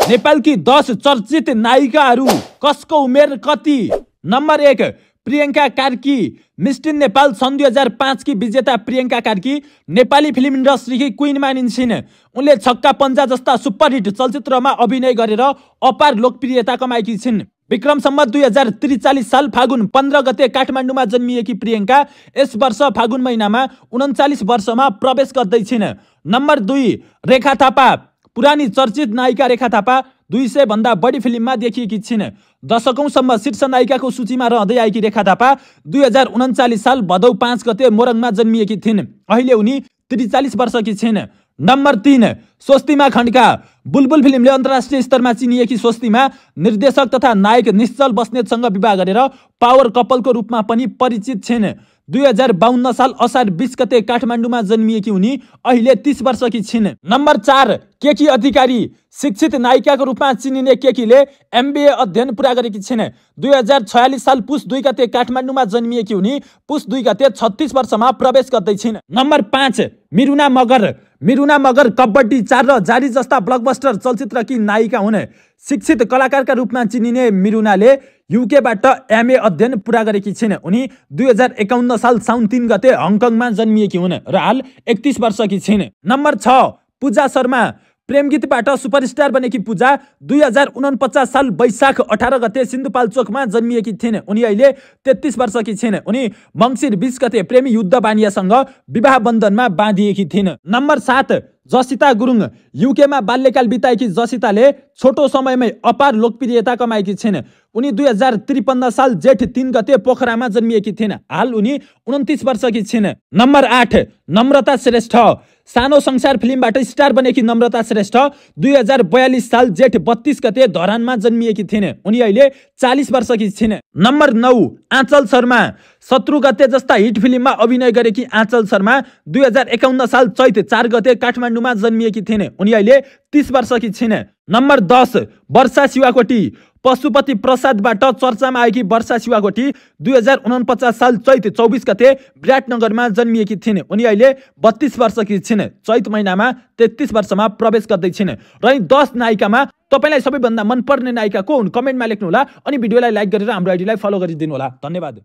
नेपालकी 10 चर्चित नायिकाहरू कसको उमेर कति? Number 1 Priyanka Karki. Miss tin Nepal सन् 2005 की विजेता प्रियंका कार्की नेपाली फिल्म इन्डस्ट्रीकी क्वीन मानिन्छिन्। उनले छक्का पञ्जा जस्ता सुपरहिट चलचित्रमा अभिनय गरेर अपार लोकप्रियता कमाएकी छिन्। विक्रम सम्वत 2043 साल फागुन 15 गते काठमाडौँमा जन्मिएकी प्रियंका यस वर्ष फागुन महिनामा 39 वर्षमा प्रवेश गर्दैछिन्। नम्बर 2 रेखा थापा। पुरानी चर्चित नायिका रेखा थापा 200 भन्दा बढी फिल्ममा देखिएकी छिन्। दशकौंसम्म शीर्ष नायिकाको सूचीमा रहँदै आएकी रेखा थापा 2039 साल भदौ 5 गते मोरङमा जन्मिएकी थिइन्। अहिले उनी 43 वर्षकी छिन्। नम्बर 3 स्वस्तिमा खड्का। बुलबुल फिल्मले अन्तर्राष्ट्रिय स्तरमा चिनिएकी स्वस्तिमा निर्देशक तथा नायक निश्चल बस्नेतसँग विवाह गरेर पावर कपलको रूपमा पनि परिचित छिन्। 2052 साल असार 20 गते काठमाडौँमा जन्मिएकी उनी अहिले 30 वर्षकी छिन्। नम्बर 4 केकी अधिकारी। शिक्षित नायिकाको रूपमा चिनिने केकीले MBA अध्ययन पूरा गरेकी छिन्। 2046 साल पुस 2 गते काठमाडौँमा जन्मिएकी उनी पुस 2 गते 36 वर्षमा प्रवेश गर्दैछिन्। नम्बर 5 मिरुना मगर। मिरुना मगर कबड्डी 4 र जारी जस्ता ब्लकबस्टर चलचित्रकी नायिका हुन्। शिक्षित कलाकारका रूपमा चिनिने मिरुनाले युकेबाट MA अध्ययन पूरा गरेकी छिन्। उनी 2051 साल साउन 3 गते हङकङमा जन्मिएकी हुन् र हाल 31 वर्षकी छिन्। नम्बर 6 पूजा शर्मा। प्रेम गीतबाट सुपरस्टार बनेकी पूजा 2049 साल वैशाख 18 गते सिन्धुपाल्चोकमा जन्मिएकी थिइन्। उनी अहिले 33 वर्षकी छिन्। उनी मङ्सिर 20 गते प्रेमी युद्ध बानियासँग विवाह बन्धनमा बाँधिएकी थिइन्। नम्बर 7 जसिता गुरुङ। युकेमा बाल्यकाल बिताएकी जसिताले छोटो समयमै अपार लोकप्रियता कमाएकी छिन्। उनी 2053 साल जेठ 3 गते पोखरामा जन्मिएकी थिइन्। हाल उनी 29 वर्षकी छिन्। नम्बर 8 नम्रता श्रेष्ठ। सानो संसार फिल्मबाट स्टार बनेकी नम्रता श्रेष्ठ 2042 साल जेठ 32 गते धरानमा जन्मिएकी थिइन्। उनी अहिले 40 वर्षकी छिन्। नम्बर 9 आँचल शर्मा। शत्रु गते जस्ता हिट फिल्ममा अभिनय गरेकी आँचल शर्मा 2051 साल चैत 4 गते काठमाडौँमा जन्मिएकी थिइन्। उनी अहिले 30 वर्षकी छिन्। नम्बर 10 वर्षा शिवाकोटी। पशुपति प्रसादबाट चर्चामा आएकी वर्षा शिवाकोटी 2049 साल चैत 24 गते विराटनगरमा जन्मिएकी थिइन्। उनी अहिले 32 वर्षकी छिन्। चैत महिनामा 33 वर्षमा प्रवेश गर्दैछिन्। र 10 नायिकामा तपाईलाई सबैभन्दा मनपर्ने नायिका को हुन् कमेन्टमा लेख्नुहोला अनि भिडियोलाई लाइक गरेर हाम्रो आइडीलाई फलो गरिदिनु होला। धन्यवाद।